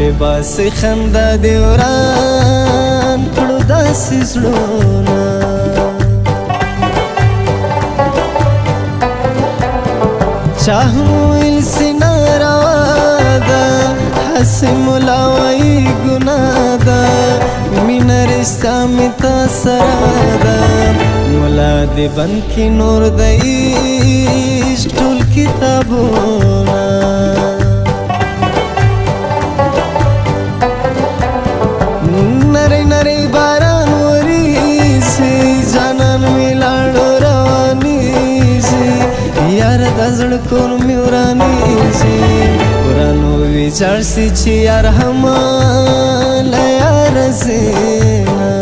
لباس خندا دی وران کړو داسې زړونه. چا هم ویل سینه روا ده، هسې ملا وایي ګناه ده، مینه رشته مې تا سره ده. ملا دې بند کړي نور د عشق ټول کتابونه. نری نری باران وریږي، جانان مې لاړو روانېږي، یار د زړه کور مې ورانېږي، ورانو ویجاړ سي چې یار هماله یار زینه.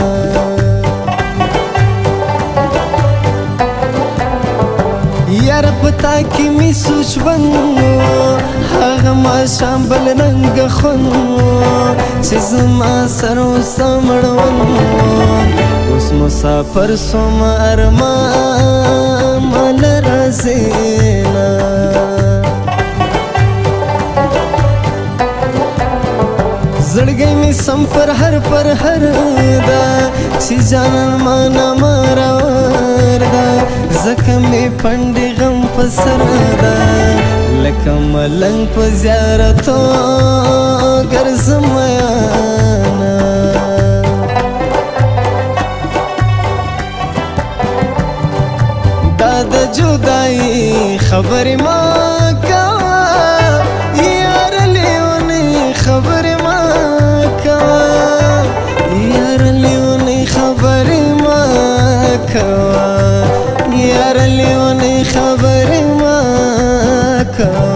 یار پتا کې مې سوچ بند، هغه ماښام بل رنګ خوند، چې زما سر وسمړون. اوس مسافر سوم ارمان مال راځينه. زړګی مې سم پر هر پر هر ده، چې جانان ما نه مارور ده، ځکه مې پنډې غم په سر ده، لکه ملنګ په زیارتو ګرځم یانه. دا د جدایي خبرې ما کوه، یار لیونی خبرې ما کوه، یار لیونی خبرې ما کوه، یار لیونی خبرې ما کوه.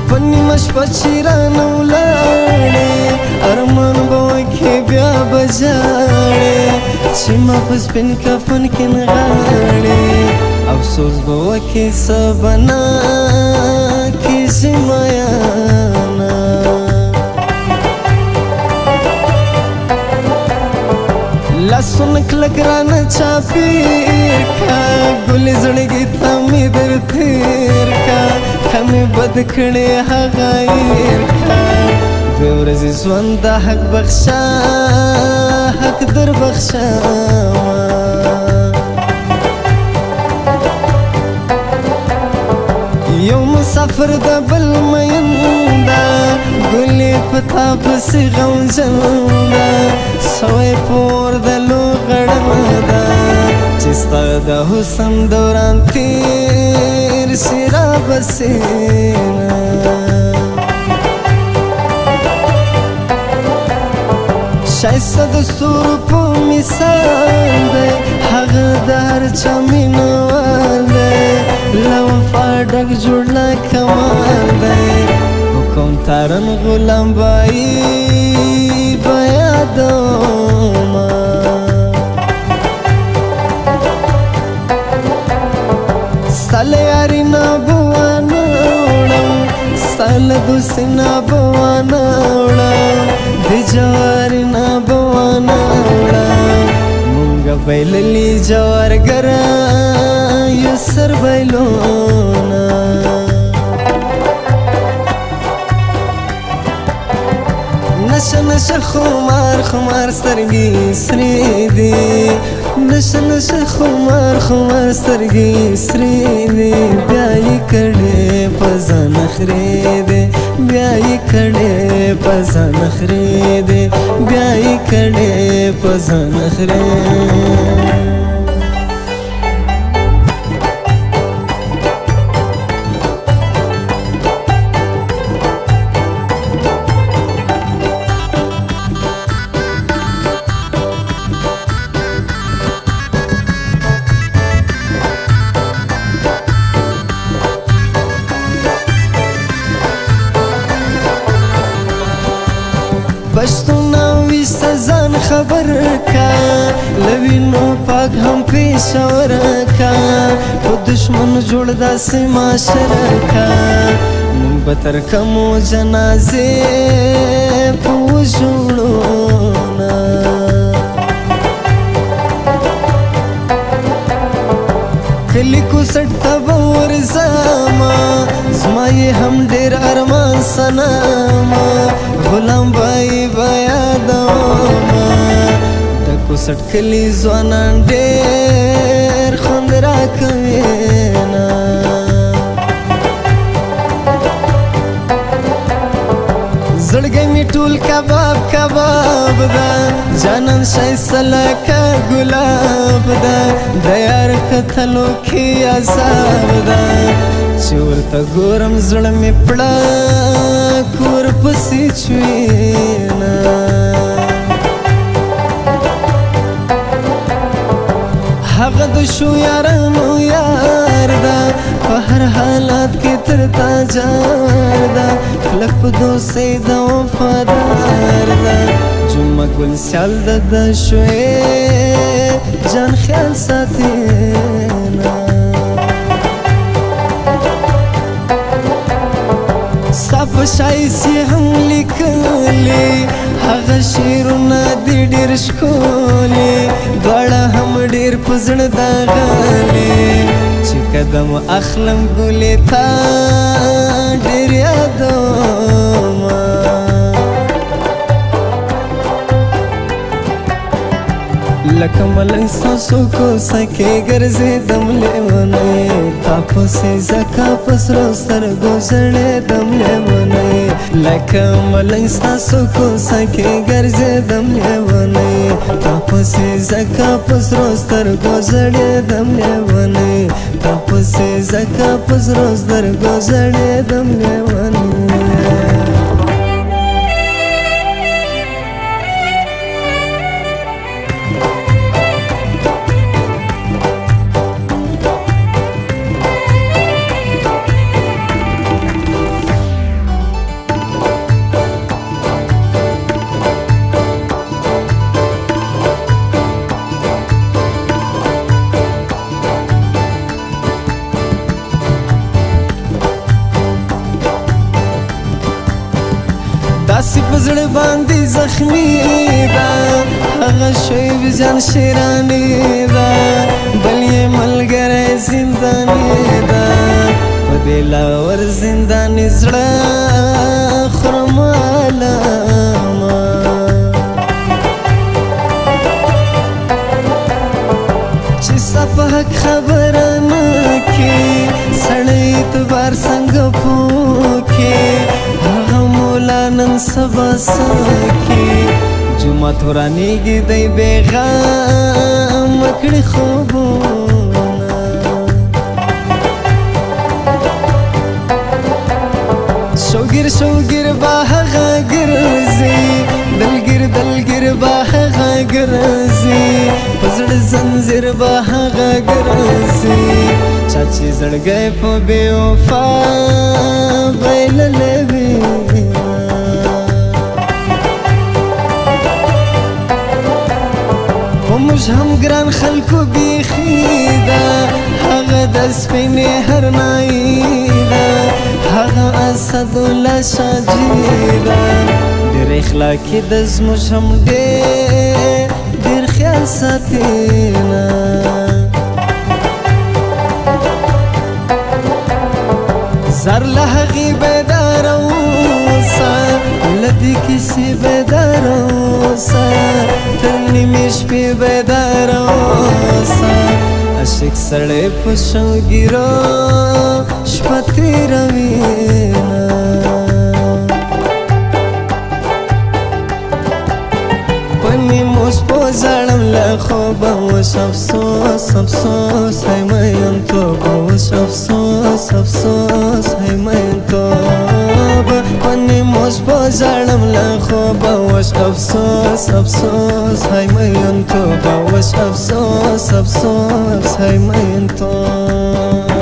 په نیمه شپه چې رانه ولاړې، ارمان به وکې بیا به ژاړې، چې ما په سپین کفن کې نغاړې، افسوس به وکې څه به نه کېږي میانه. لاسونه کلک رانه چاپیر کا، ګلې زړګي ته مې در تېر کا، که مې بد کړې هغه هېر کا. دوې ورځې ژوند د حق بخښه، حق در بخښه. یو مسافر د بل مین ده، ګلې په تا پسې غمجن ده، سوی پور د لوغړن ده، چې ستا د حسن دوران تیر شي را بسینه. ښایسته د ستورو په مثال دی، هغه د هر چا مینهوال دی، له وفا ډک جوړ له کمال دی. حکم تارن غلام بای بیا دوما، ستا له یاري نه به وانه وړم، ستا له دوستۍ نه به وانه وړم، د جواري نه به وانه وړم. مونږ بایللي جوارګره یو سر بایلونه. نشه نشه خمار خمار سترګې سرې دي، نشه نشه خمار خمار سترګې سرې دي، بیا یې کړې په ځان خرې دي، بیا یې کړې په ځان خرې دي، بیا یې کړې په ځان خرې. پښتون وي سزان خبر کا لوینو پاک هم پیشور کا په دشمن جوړ داسې معاشره کا مونږ به تر کومو جنازې په وژړو نه کلی کوسټ ته به ورځمه زما یې هم ډېر ارمان سنمه غلام بای به یادومه د کوسټ کلي ځوانان ډېر خوند راکوي نه زړګی مې ټول کباب کباب ده جانان ښایسته لکه ګلاب ده د یار کتلو کې عذاب ده چې ورته ګورم زړه مې پړه کور پسې چوینه هغه د شو یارانو یار ده په هر حالت کې تر تا جار ده کلک په دوستۍ د وفادار ده جمعه ګل سیال ده د شوې جان خیال ساتي نه ستا په ښایست هم لیکلي هغه شعرونه دي ډېر ښکلي دواړه هم ډېر په زړه داغلي چې قدم اخلم ګلې تا ډېر یادومه لکه ملنګ ستاسو کوڅه کې ګرځېدم لېونی تا پسې ځکه په سرو سترګو ژړېدم لېونی لکه ملنګ ستاسو کوڅه کې ګرځېدم لېونی تا پسې ځکه په سرو سترګو ژړېدم لېونی تا پسې ځکه په سرو سترګو ژړېدم لېونی. داسې په زړه باندې زخمي ده هغه شعیب جان شیراني ده بل یې ملګری زنداني ده په دې لاور زنداني زړه خورم علامه چې ستا په حق خبره نه کې سړی اعتبار څنګه پوه کې هغه مولا نن سبا سکې جومات ورانېږي دی بېغم کړي خوبونه شوګیر شوګیر به هغه ګرځي دلګیر دلګیر به هغه ګرځي په زړه زنځیر به هغه ګرځي چا چې زړګی په بې وفا بایللی وي په موږ هم ګران خلکو بیخي ده هغه د سپینې هرنایي ده هغه اسدالله شاجي ده ډېر اخلاقي ده زموږ هم ډېر ډېر خیال ساتي نه زر له هغې بیداره اوسه له دې کیسې بیداره اوسه تر نیمې شپې بیداره اوسه عاشق سړی په شوګیرو شپه تېروي نه په نیمو شپو ژاړم له خوبه اوس افسوس افسوس ای میینتوب اوس افسوس افسوس ای میینتوب په نیمو شپو ژاړم له خوبه اوس افسوس افسوس ای میینتوب اوس افسوس افسوس ای میینتوب.